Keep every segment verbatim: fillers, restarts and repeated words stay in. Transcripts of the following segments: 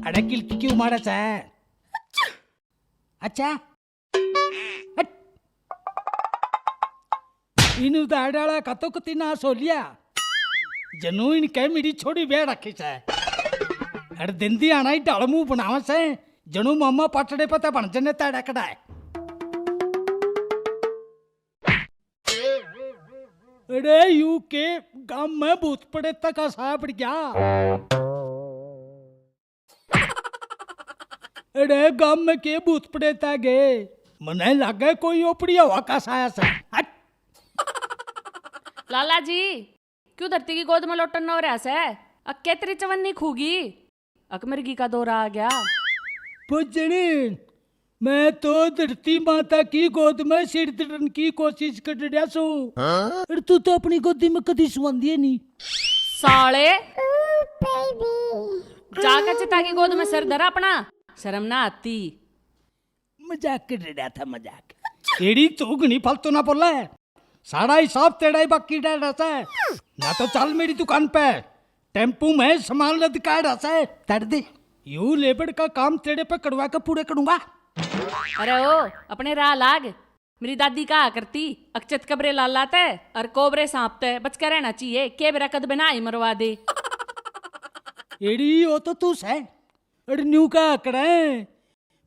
अरे किलकी क्यों मारा सै? अच्छा। हट। इन उधार डाला का तो कती नाश हो लिया। जनू इनके मेरी छोड़ी ब्याह रखी सै। अरे दिन दी आना ही ढाल मुंह बनावा सै। जनू मामा पाटड़े पते बन जने ताड़ा कढ़ाए। अरे यू के गाम में भूत पड़े तक साया पड़ गया। अरे गाम में के भूत पड़े तक गए? मने लागे कोई ओपड़ी हवा का साया सै। हट। लाला जी, क्यों धरती की गोद में लोटन न हो रहा सै? अक के तेरी चवन्नी खूगी? अक मिर्गी का दौरा आ गया। पूजनी, मैं तो धरती माता की गोद में सिर धरन की कोशिश कर रहा सू। हाँ? अरे तू तो अपनी गोदी में कदी सुवांदी है नहीं। साले, जाकर चिता की गोद में सिर धर अपना, शर्म ना आती। मजाक कर रहा था, मजाक। एड़ी तू घणी फालतू ना बोला है। सारा हिसाब तेरा ही बाकी रह रहा है। ना तो चल मेरी दुकान पे, टेम्पू में सामान लदका रहा है, तड़ दे। यू लेबर का काम तेरे पे कड़वा के पूरे करूंगा। अरे ओ, अपने राह लाग। मेरी दादी कहा करती, अकचत कबरे लाला तै और कोबरे सांप तै बच के रहना चाहिए, के बेरा कद बिना ही मरवा दे। एड़ी, ओ तो तू सै। अरे न्यू का करे,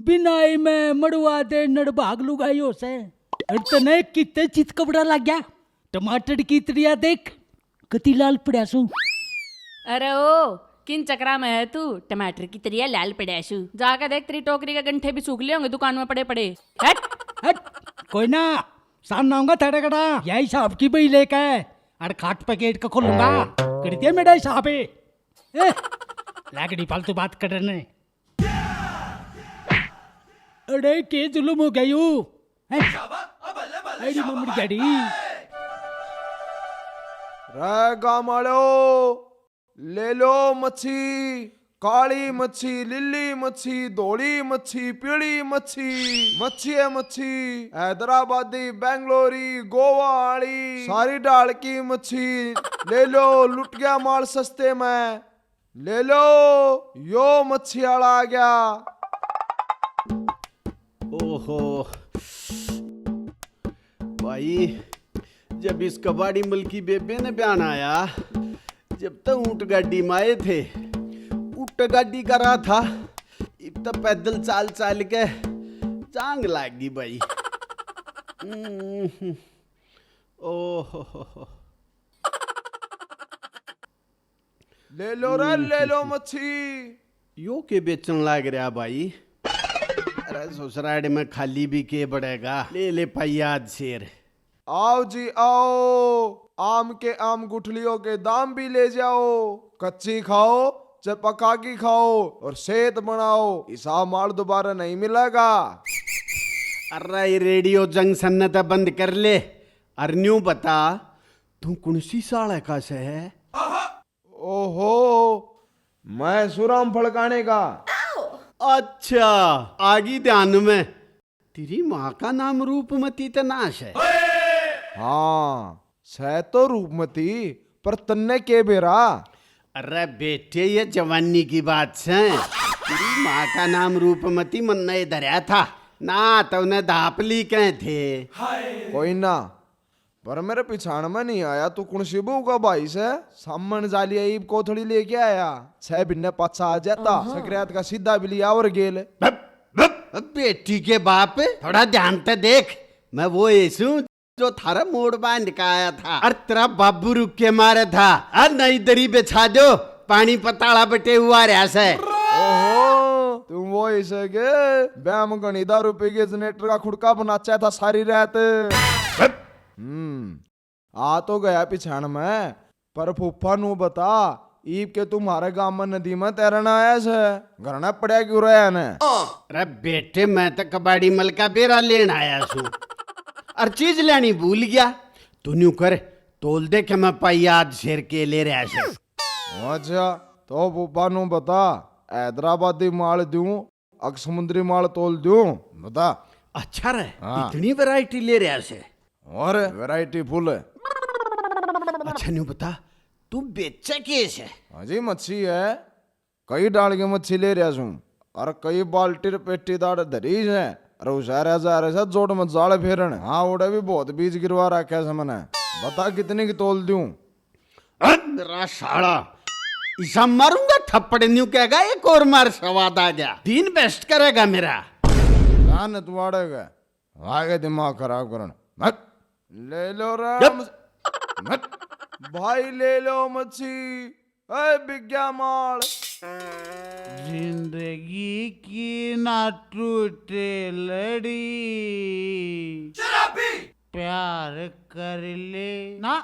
बिनाई में मड़वा दे नड़भाग लुगाई हो सै। अरे तने कितने चित कबड़ा लग गया। टमाटर की तरिया देख, कती लाल पड़ा सू। अरे ओ, किन चक्रा में है तू? टमाटर की तरिया लाल पड़ा सू। जाके देख, तेरी टोकरी के गंठे भी सूख लिए होंगे दुकान में पड़े पड़े। हट। हट। कोई ना, सामने आऊंगा तेरे कड़ा। यही हिसाब की बही लेके अरे खाट पे गेट का खोलूंगा। कर दिया मेरा हिसाब है। ए, लाकड़ी फालतू बात कर रहे ने। अरे के जुलुम हो गया यू? हैं? अरे मम्मी डैडी। रे गाम वालो, ले लो मच्छी, काली मच्छी, लीली मच्छी, धोली मच्छी, पीली मच्छी, मच्छी है मच्छी, हैदराबादी, बेंगलोरी, गोवा वाली, सारी ढाल की मच्छी। ले लो, लुट गया माल सस्ते में। ले लो, यो मच्छी वाला आ गया। ओहो भाई, जब इस कबाड़ी मल की बेबे ने बयान आया, जब तक ऊंट गाड़ी में आए थे, ऊंट गाड़ी करा था, इब तक पैदल चाल चाल के जांग लाग गई भाई। हम्म, ओहो हो हो। ले लो रे, ले लो मच्छी। यो के बेचन लाग रहा भाई? अरे ससुराड़ में खाली भी के बड़ेगा, ले ले पाई आज शेर। आओ जी आओ, आम के आम गुठलियों के दाम भी ले जाओ। कच्ची खाओ चाहे पका की खाओ और सेहत बनाओ, इसा माल दोबारा नहीं मिलेगा। अरे ये रेडियो जंक्शन ने तो बंद कर ले। अर न्यू बता, तू कौन सी साल का से है? ओहो, मैं सुराम फलकाने का। अच्छा, आगी ध्यान में। तेरी माँ का नाम रूपमती तो ना से? हाँ, सै तो रूपमती, पर तन्ने के बेरा? अरे बेटे, ये जवानी की बात से। तेरी माँ का नाम रूपमती मन्ने धरया था ना, तो उन्हें धापली कहे थे। कोई ना, पर मेरे पिछाण में नहीं आया, तू कौन सी बहू का भाई से? सामण जालिया ईब कोथड़ी लेके आया, छह महीने पाछा आ जाता, सकरात का सीधा भी लिया और गेल। भप, भप, भप, बेटी के बाप, थोड़ा ध्यान ते देख, मैं वो ऐसू जो थारा मोड़ बांध का आया था, और तेरा बाबू रुक के मारे था, और नहीं दरी बिछा दो, पानी पताला बटे हुआ रहा से। ओहो, तुम वो ऐसे के ब्याह में घणी दारू पी के जनरेटर का खुड़का बनाचा था सारी रात। भप। हम्म, आ तो गया पिछाण में, पर फूफा नू बता, ईब के तुम्हारे गांव में नदी में तैरन आया से, घर ना पड़ा क्यों रहा ने? अरे बेटे, मैं तो कबाड़ी मल का बेरा लेन आया सू, और चीज लेनी भूल गया। तू न्यू कर, तोल दे के मैं पाई आज शेर के ले रहा से। अच्छा, तो फूफा नू बता, हैदराबादी माल दूं अक समुद्री माल तोल दूं, बता। अच्छा रे, हाँ। इतनी वैरायटी ले रहा से? और वैरायटी फुल। अच्छा न्यू बता, तू बेचे के से? हाँ जी, मच्छी है। कई डाल के मच्छी ले रहा सूं, और कई बाल्टी रे पेटी दाड़ धरी सै, और उसारे जा रहे सै जोड़ में जाल फेरन। हाँ, उड़े भी बहुत बीज गिरवा रखा सै मने। बता कितने की तोल दूं? अरे मेरा साला, इसा मारूंगा थप्पड़, न्यू कहेगा एक और मार, स्वाद आ गया, दिन वेस्ट करेगा मेरा। जान तू आड़ेगा, आगे दिमाग खराब करन। मत ले लो रे। यप। मत। भाई ले लो मच्छी। ए बिग्या माल। जिंदगी की ना टूटे लड़ी। शराबी। प्यार कर ले ना,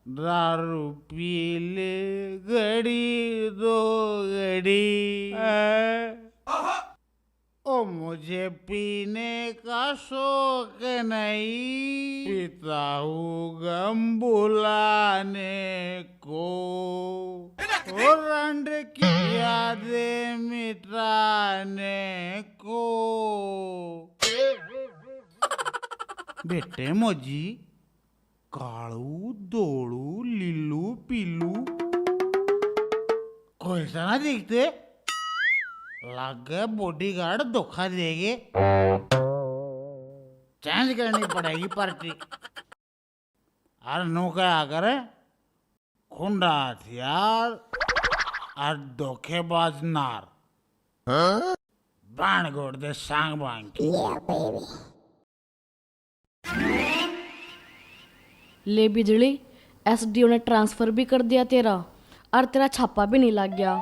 दारू पी ले घड़ी दो घड़ी। ए। ओ मुझे पीने का शौक नहीं, पीता हूँ गम भुलाने को। ओ रंड की यादें मिटाने को। बेटे मोजी, कालू, धोलू, लीलू, पीलू, कोई सा ना दिखते। लागे बॉडीगार्ड धोखा देगे। चेंज करनी पड़ेगी पार्टी। और नू कहा करे, खुंडा हथियार और धोखेबाज नार। हाँ? बाण गोड़ दे सांग बांग की। ले बिजली, एसडीओ ने ट्रांसफर भी कर दिया तेरा, और तेरा छापा भी नहीं लग गया,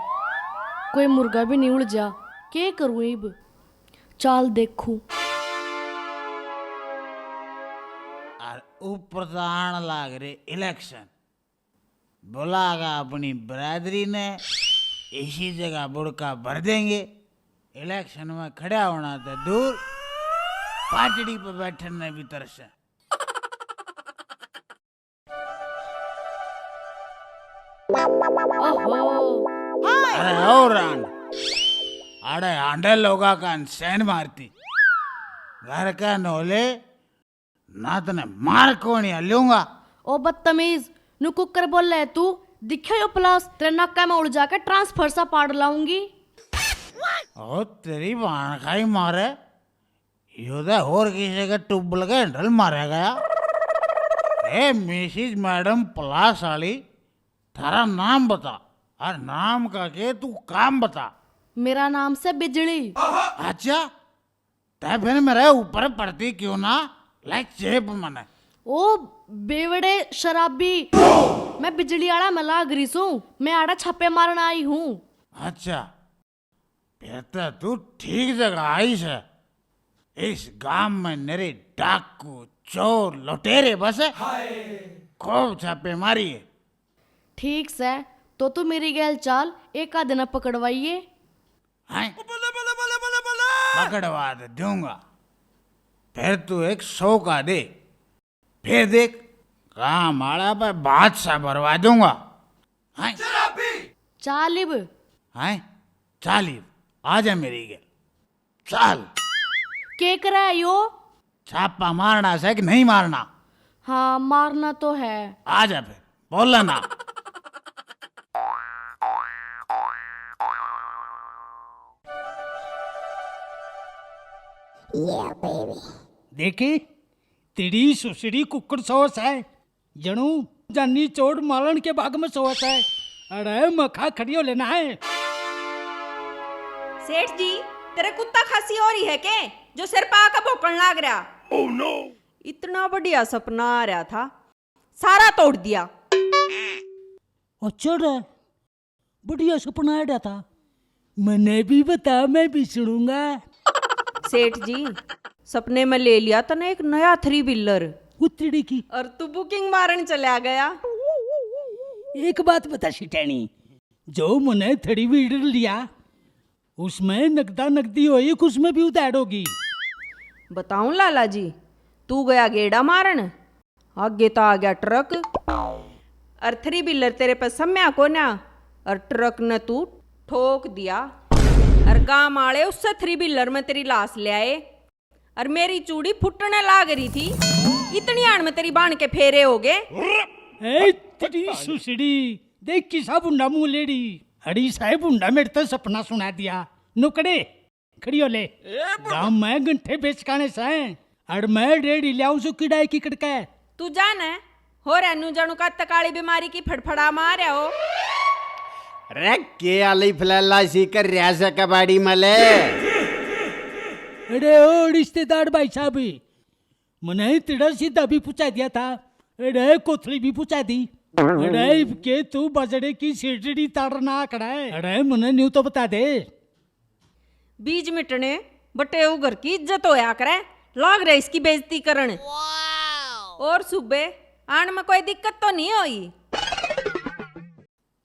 कोई मुर्गा भी नहीं उलझा। के करूँ इब? चाल देखूं। और ऊपर तो आण लाग रे इलेक्शन, बुलागा अपनी बरादरी ने, इसी जगह बुड़का भर देंगे। इलेक्शन में खड़ा होना तो दूर, पाटड़ी पे बैठन ने भी तरसे। ओहो। अरे ओ रांड, अरे आंडे लोगा का इंसान मारती, घर का नोले ना तने मार कोनी हल्यूंगा। ओ बदतमीज, नु कुकर बोले है तू? दिखे यो प्लास, तेरे नाका में उड़ जाके ट्रांसफर सा पाड़ लाऊंगी। ओ तेरी भाण खाई मारे, यो तो और किसी के ट्यूबवेल का हैंडल मारा गया। ए मिसिज मैडम प्लास वाली, थारा नाम बता, और नाम का के तू काम बता। मेरा नाम से बिजली। अच्छा, तै फिर मेरे ऊपर पड़ती क्यों ना? ले चेप मने। ओ बेवड़े शराबी, मैं बिजली आड़ा में लाग रही सूं, मैं आड़ा छापे मारन आई हूँ। अच्छा, फिर तो तू ठीक जगह आई से। इस गांव में नरे डाकू, चोर, लुटेरे बसे। खूब छापे मारिए। ठीक से, तो तू मेरी गैल चाल, एक आधे ने पकड़वाइए। हैं? पकड़वा तो दूंगा, फिर तू एक सौ का दे, फिर देख, काम आला पे बादशाह भरवा दूंगा। हैं? चाल इब। हैं? चाल इब, आ जा मेरी गैल, चाल। के करे यो? छापा मारना से कि नहीं मारना? हाँ, मारना तो है। आ जा फिर, बोल ना। देखी, तेरी सुसड़ी कुकड़ सो सै, जणू जानी चोर मालन के बाग में सोवत है। अरे मखा खड़ी हो लेना है। सेठ जी, तेरे कुत्ता खांसी हो रही है के, जो सिर पा के भौंकण लाग रहा? Oh no! इतना बढ़िया सपना आ रहा था, सारा तोड़ दिया। अच्छा रे, बढ़िया सपना आड़ा था, मने भी बता, मैं भी सुनूंगा। सेठ जी, सपने में ले लिया तने एक नया थ्री व्हीलर। उतड़ी की। और तू बुकिंग मारन चला गया। एक बात बता सिटानी, जो मने थ्री व्हीलर लिया, उसमें नकदा नकदी होई, उसमें भी उधार होगी। बताऊं लाला जी, तू गया गेड़ा मारन, आगे तो आ गया ट्रक, और थ्री व्हीलर तेरे पे सम्या कोन्या, और ट्रक ने तू ठोक दिया, और गांव आले उससे थ्री व्हीलर में तेरी लाश ले आए, और मेरी चूड़ी फुटने लाग रही थी, इतनी आण में तेरी बाण के फेरे हो गए। ए, तेरी सुसड़ी, देख किसा बुंडा मुंह लेड़ी। अड़ी साहब, हुंडा मेरे तो सपना सुना दिया। नुकड़े खड़ी हो ले। ए, गांव में गंठे बेचकाने से, अड़ मैं रेड़ी ल्याऊं सु किड़ा की कड़के। तू जान है, हो रहा न्यू जानू का तकाली बीमारी की फड़फड़ा मार रहा हो। रे, के आली फलैला सी कर रहा से कबाड़ी मले। अरे ओ रिश्तेदार भाई साहब, मने तिड़ा सीधा भी पूछा दिया था, अरे कोथली भी पूछा दी। अरे इबके तू बजड़े की सिरजड़ी ताड़ना आकड़ा है। अरे मने न्यू तो बता दे। बीज मिटने बटेऊ घर की इज्जत होया करे, लाग रहे इसकी बेइज्जती करण। और सूबे आन में कोई दिक्कत तो नहीं होई?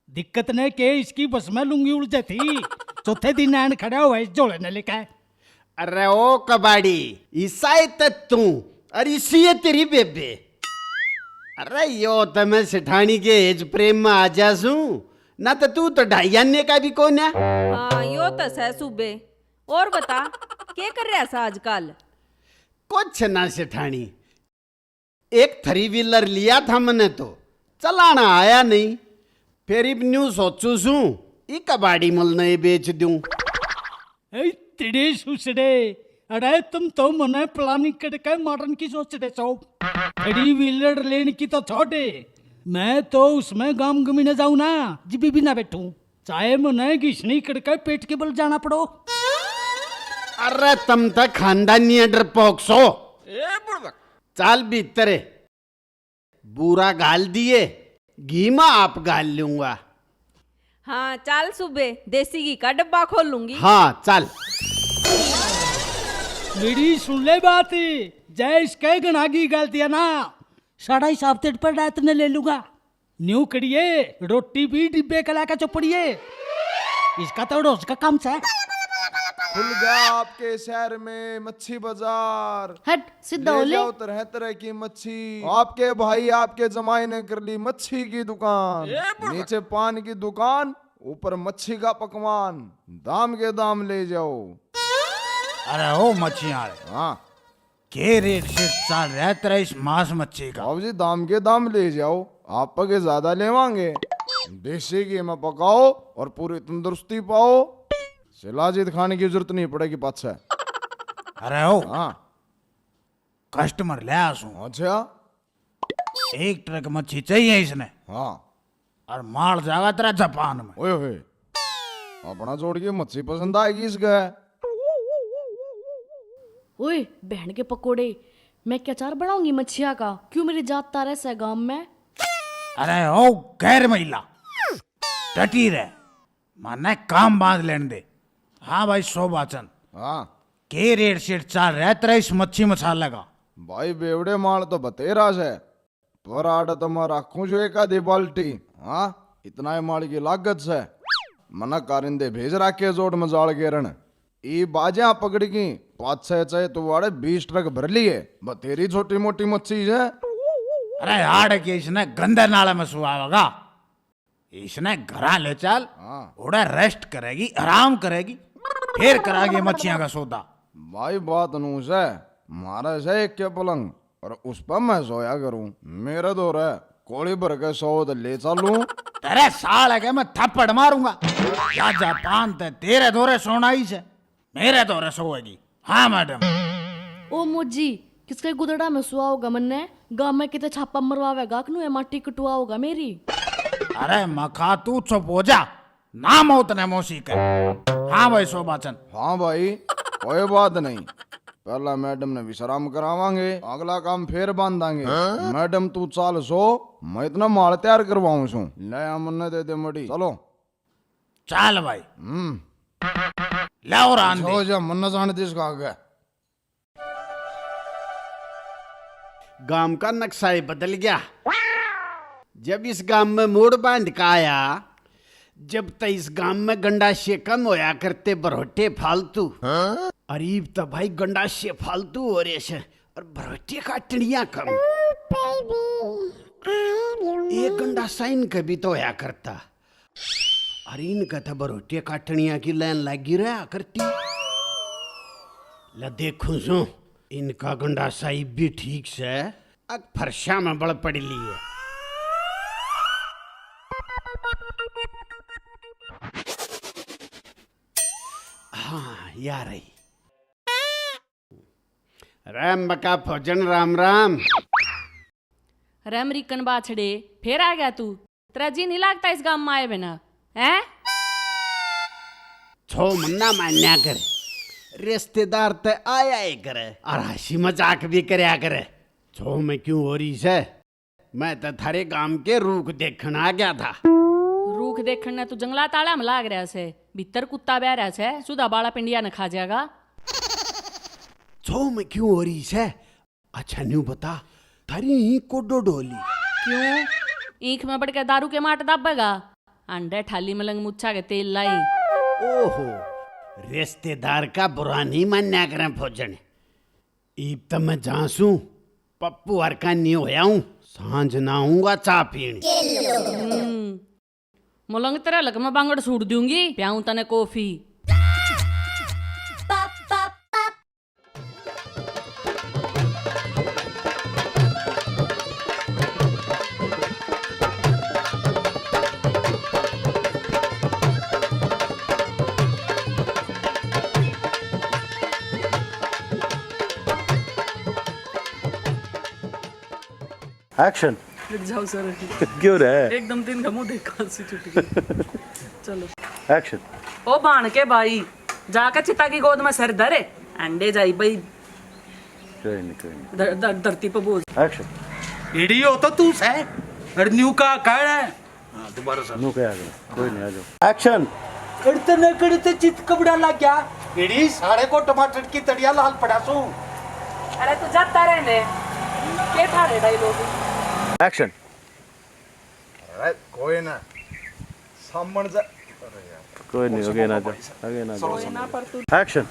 दिक्कत ने के, इसकी बस में लुंगी उलझे थी। चौथे दिन आन खड़ा हुआ इस झोले ने लेकर। अरे ओ कबाड़ी, ईसा है ते तू, अरे इसी है तेरी बेबे। अरे यो तो मैं सेठानी के एज प्रेम में आ जा सूं, ना तो तू तो ढाई आने का भी कौन है। हाँ, यो तो सै सूबे। और बता, के कर रहा सा आजकल? कुछ ना सेठानी, एक थ्री व्हीलर लिया था मने तो, चलाना आया नहीं। फिर इब न्यू सोचू सूं, ई कबाड़ी मल ने बेच दूं। ए, तेरे सुसड़े, अरे तुम तो मने प्लानिंग करके मारन की सोच रहे सो। थ्री व्हीलर लेने की तो छोड़े, मैं तो उसमें गाम गमीने जाऊं ना, जिबी भी ना बैठूं। चाहे मने घिसनी कड़के पेट के बल जाना पड़ो। अरे तुम तो खानदानी है डरपोक सो। ए बुड़बक। चाल भीतर, बूरा घाल दिए, घी में आप घाल लूंगा। हाँ, चाल सूबे, देसी घी का डब्बा खोल लूंगी। हाँ, चाल। मेरी सुन ले बात, जय इसके घना घी घाल दिया ना, साढ़ा हिसाब तेरे पर रात ने ले लूंगा। न्यू करिए, रोटी भी डिब्बे का लाकर चोपड़िए। इसका तो रोज का काम है। खुल गया आपके शहर में मच्छी बाजार। हट, सीधा हो ले। जाओ तरह तरह की मच्छी, आपके भाई आपके जमाई ने कर ली मच्छी की दुकान। नीचे पान की दुकान, ऊपर मच्छी का पकवान, दाम के दाम ले जाओ। अरे ओ मच्छी वाले, हाँ। के रेट से चाल रहा है तेरा इस मांस मच्छी का? बाबू जी, दाम के दाम ले जाओ, आप पके ज्यादा लेवांगे। देसी घी में पकाओ और पूरी तंदुरुस्ती पाओ। शिलाजीत खाने की जरूरत नहीं पड़ेगी पाछे। अरे ओ, हाँ। कस्टमर ले आसूं। अच्छा। एक ट्रक मच्छी चाहिए इसने। हाँ। और माल जागा तेरा जापान में। ओए होए, अपना जोड़ के मच्छी पसंद आएगी इसके। ओए बहन के पकोड़े, मैं क्या चार बनाऊंगी मच्छिया का? क्यों मेरी जात तारे से गांव में? अरे ओ गैर महिला, टटी रह, माने काम बांध लेने दे। हाँ भाई शोभाचंद। हाँ। के रेट सेट चाल रहा है तेरा इस मच्छी मसाला का? भाई बेवड़े माल तो बतेरा से, पर आड़ तो मैं राखूं छू एक आधी बाल्टी। हाँ, इतना ही माल की लागत से। मना कारिंदे भेज राखे जोड़ में जाल गेरण। ई बाजा पकड़ की, पाछे चाहे तू आड़े बीस ट्रक भर लिए, बतेरी छोटी मोटी मच्छी है। अरे आड़ के इसने गंदे नाले में सुआवेगा, इसने घरा ले चल। हाँ। उड़े रेस्ट करेगी, आराम करेगी, फिर करांगे मच्छियां का सौदा। भाई बात नू से, मारे से एक के पलंग और उस पर मैं सोया करूं। मेरे धोरे कोली भर के सौद ले चालूं। तेरे साले के मैं थप्पड़ मारूंगा। या जापान ते तेरे धोरे सोना ही से, मेरे धोरे सोएगी। हाँ मैडम। ओ मोजी, किसके गुदड़ा में सुआओगा मन्ने? गांव में किते छापा मरवावेगा, कनू ए माटी कटवाओगा मेरी? अरे मखा, तू चुप हो जा, ना मौत ने मौसी के। हाँ भाई शोभाचंद। हाँ भाई, कोई बात नहीं, पहला मैडम ने विश्राम करावांगे, अगला काम फिर बांधांगे। हाँ? मैडम तू चाल सो, मैं इतना माल तैयार करवाऊं सूं। ले आ मन्ने दे दे मड़ी, चलो। चाल भाई। हम्म। ले और आन दे। जा, जा, मन्ने जाने दे इसका आगे। गांव का नक्शा ही बदल गया। जब इस गांव में मोड़ बांध का आया, जब तक इस गांव में गंडासे कम होया करते, भरोटे फालतू। हाँ? अरे इब तो भाई गंडासे फालतू हो रहे से और भरोटे काटनिया कम। एक गंडासा इनके भी तो होया करता। अरे इनका तो भरोटे काटनिया की लाइन लगी रहा करती। ले देखूं सो, इनका गंडासा इब भी ठीक से अक फरशा में बल पड़ ली है। हाँ, या रही। राम बका भोजन, राम राम। राम रिकन बाछड़े, फेर आ गया तू? तेरा जी नहीं लागता इस गांव में आए बिना, हैं? छो मन्ना मान्या कर, रिश्तेदार ते आया ही करे और हंसी मजाक भी करया करे। छो में क्यों हो रही से? मैं तो थारे गांव के रूख देखण आ गया था। रूख देखण ने तू जंगलात आला में लाग रहा से, भीतर कुत्ता बह रहा से, सुधा बाला पिंडिया ने खा जाएगा। छो में क्यों हो रही से? अच्छा न्यू बता, थारी ही कोडो डोली। क्यों? ईख में बढ़ के दारू के माट दाबेगा? अंडे ठाली मलंग मुच्छा के तेल लाई। ओहो, रिश्तेदार का बुरा नहीं मान्या करें भोजन। इब तो मैं जासूं, पप्पू हरका नहीं होया हूँ, सांझ ना आऊंगा चाह पीण। हम्म, मलंग तेरे लक में बांगड़ सूट दूंगी, प्याऊं तने कॉफी। एक्शन। रुक जाओ सर। क्यों रे? एकदम दिन का मुंह देखा सी छुट गई। चलो। एक्शन। ओ भाण के भाई, जाके चिता की गोद में सर धरे, अंडे जाई भाई। कोई नहीं, कोई नहीं। धर- धर- धरती पे बोझ। एक्शन। इडियो तो तू सै, और न्यू का कह है। न्यू क्या आ गया? कोई नहीं, आ जाओ। एक्शन। कड़ते न कड़ते चित कबड़ा लग गया। इडी सारे को टमाटर की तड़िया लाल पड़ा सू। अरे तू जाता रहने, के थारे डायलॉग? एक्शन। अरे कोई ना, सामण जा। अरे यार, कोई नहीं, अगे ना जाओ, अगे ना जाओ। कोई ना, पर तू एक्शन।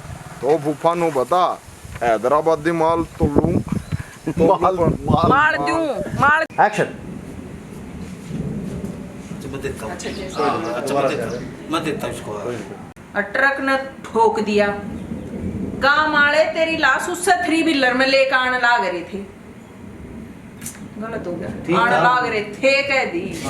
तो फूफा नु बता, हैदराबादी माल तो लूं, तो माल, लूं, माल। मार दूं, मार। एक्शन। अच्छा, मैं देता हूँ। हाँ, अच्छा, मैं देता हूँ। मैं देता हूँ इसको। और ट्रक ने ठोक दिया। गांव वाले तेरी लाश उससे थ्री व्हीलर में लेकर आने लाग रहे थे। गलत हो गया। आने लाग रहे थे कह दी।